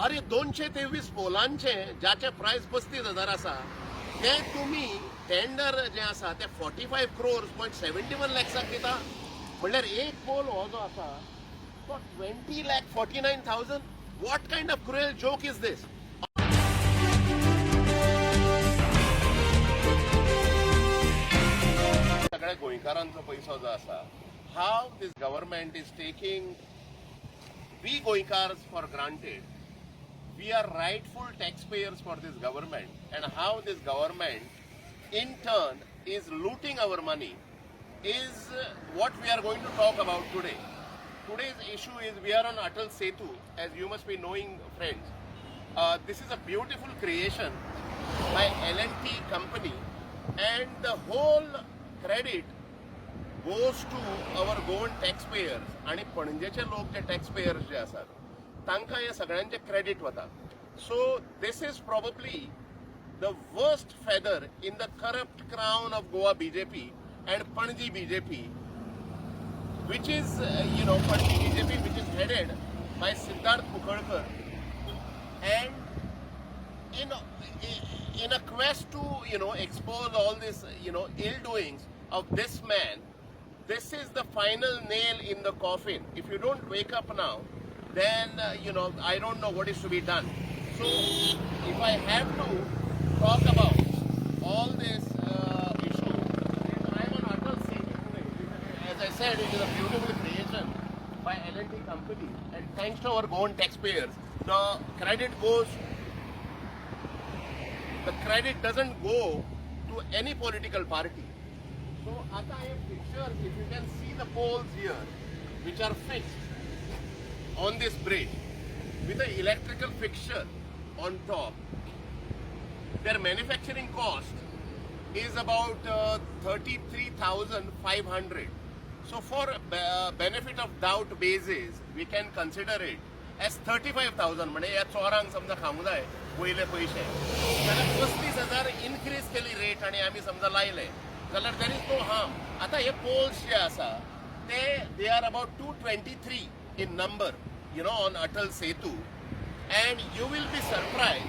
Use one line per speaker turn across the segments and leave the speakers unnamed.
अरे, 223 पोलांचे ज्याचे प्रायस 35,000 आसा, ते तुमी टेंडर जें आसा ते 45 crores point 71 लॅक्साक दिता. म्हणल्यार एक पोल हो जो आसा तो 20,49,000. What kind of cruel joke is this? सगळ्या गोंयकारांचो पयसो जो आसा, how this government is taking we Goenkars for granted. We are rightful taxpayers for this government, and how this government in turn is looting our money is what we are going to talk about today. Today's issue is we are on Atal Setu, as you must be knowing, friends. This is a beautiful creation by L&T company, and the whole credit goes to our Goan taxpayers. आणि पणजेचे लोक जे टॅक्सपेयर्स जे आसात, तांकां हे सगळ्यांचे credit वता. So this is probably the worst feather in the corrupt crown of Goa BJP and Panaji BJP, which is Panaji BJP, which is headed by Siddharth Kukalkar, and in a quest to expose all this ill doings of this man, this is the final nail in the coffin. If you don't wake up now, then I don't know what is to be done. So if I have to talk about all this issue, I am on Atal Setu today. As I said, it is a beautiful creation by L&T company, and thanks to our Goan taxpayers, the credit doesn't go to any political party. So आता हे fixtures, if you can see the poles here, which are fixed on this bridge with the electrical fixture on top, their manufacturing cost is about 33,500. So for benefit of doubt basis, we can consider it as 35,000. म्हणजे ह्या चोरांक समजा खावंक जाय वयले पयशे जाल्यार 35,000 increase केली rate आनी आमी समजा लायले जाल्यार there is no harm. आतां हे पोल्स जे आसा ते, they are about 223 in number on Atal Setu, and you will be surprised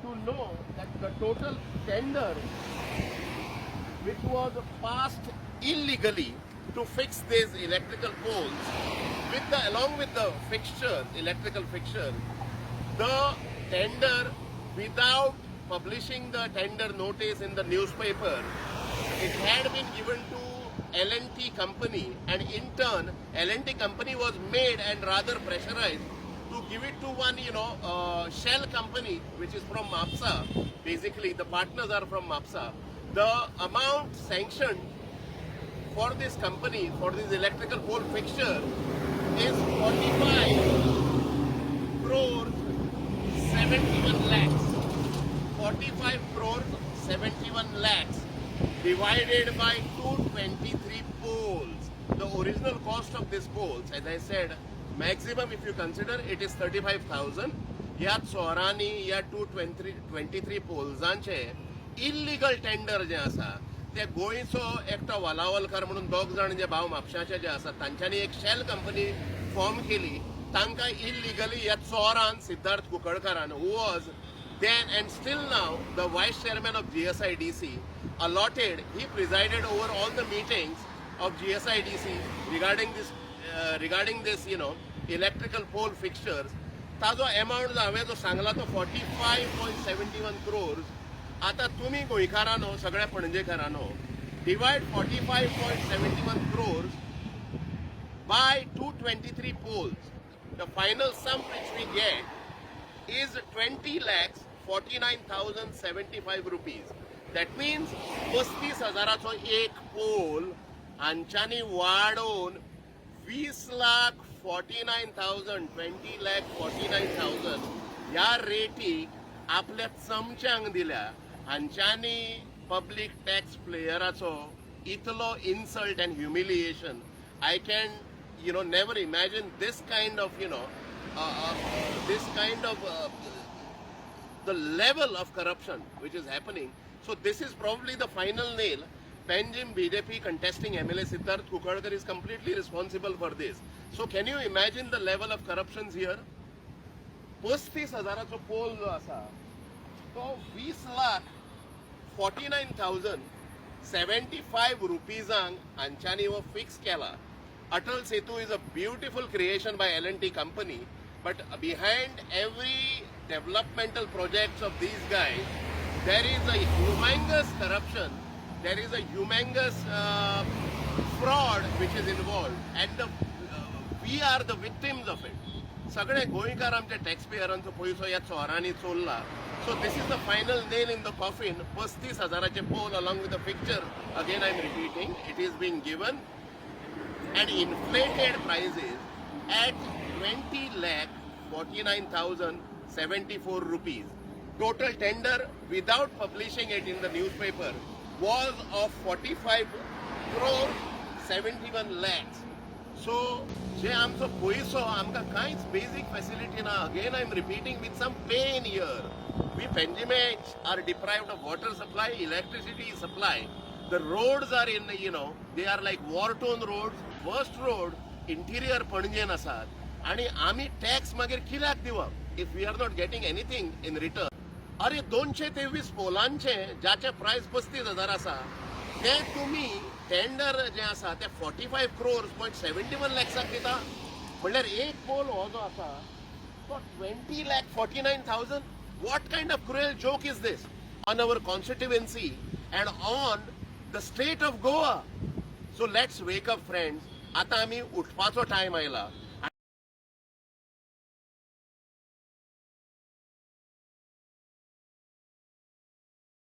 to know that the total tender which was passed illegally to fix these electrical poles with the along with the fixtures, electrical fixtures, the tender, without publishing the tender notice in the newspaper, it had been given to L&T company, and in turn L&T company was made and rather pressurized to give it to one shell company which is from Mapsa. Basically, the partners are from Mapsa. The amount sanctioned for this company, for this electrical pole fixture, is 45 crores 71 lakhs. 45 crores 71 lakhs divided by 223 poles. The original cost of these poles, as I said, maximum if you consider it, is 35,000. ह्या चोरांनी ह्या 223 पोल्सांचे illegal tender जें आसा ते गोंयचो एकटो वालावलकर म्हणून दोग जाण जे भाव म्हापशाचे जे आसा, तांच्यांनी एक शेल कंपनी फॉर्म केली. तांकां इल्लिगली ह्या चोरान, Siddharth कुंकळकारान, who was then and still now the vice chairman of GSIDC, allotted. He presided over all the meetings of GSIDC regarding this electrical pole fixtures. ताजो एमाउंट जो हांवें जो सांगला तो 45.71 crores. आतां तुमी गोंयकारांनो, सगळ्या पणजेकारांनो, divide 45.71 crores by 223 poles. The final sum which we get is 20 lakhs 49,075 rupees. That means 35 हजाराचो एक पोल हांच्यांनी वाडोवन 20 लाख 49,000, 20,49,000 ह्या रेटीक आपल्या चमच्यांक दिल्या. हांच्यांनी पब्लीक टॅक्स पेयराचो इतलो insult and humiliation, I can never imagine this kind of the level of corruption which is happening. So this is probably the final nail. Panjim BJP contesting MLA Siddharth Kukalkar is completely responsible for this. So can you imagine the level of corruptions here? 35 हजाराचो poll जो आसा तो 20 लाख 49,075 रुपीजांक हांच्यांनी हो fix केला. Atal Setu is a beautiful creation by L&T company, but behind every developmental projects of these guys there is a humongous corruption, there is a humongous fraud which is involved, and we are the victims of it. सगळे गोंयकार आमच्या tax पेयरांचो पयसो ह्या चोरांनी चोरला. So this is the final nail in the coffin. 35 हजाराचे pole along with the fixture, again I am repeating, it is being given at inflated prices at 20 lakh 49,074 rupees. Total tender, without publishing it in the newspaper, was of 45 crore 71 lakhs. So जे आमचो पयसो, आमकां कांयच basic facility ना. Again I am repeating with some pain here, we Panjimans are deprived of water supply, electricity supply. The roads are in they are like war torn roads, worst road interior पणजेन आसात. आणि आमी tax मागीर कित्याक दिवप if we are not getting anything in return? अरे, 223 पोलांचे ज्याचे प्रायस 35,000 आसा ते तुमी टेंडर जे आसा ते 45 crores point 71 लॅक्साक दिता. म्हणल्यार एक पोल हो जो आसा तो 20 lakh 49,000. What kind of cruel joke is this on our constituency and on the state of Goa? So let's wake up, friends. आता आमी उठपाचो टायम आयला.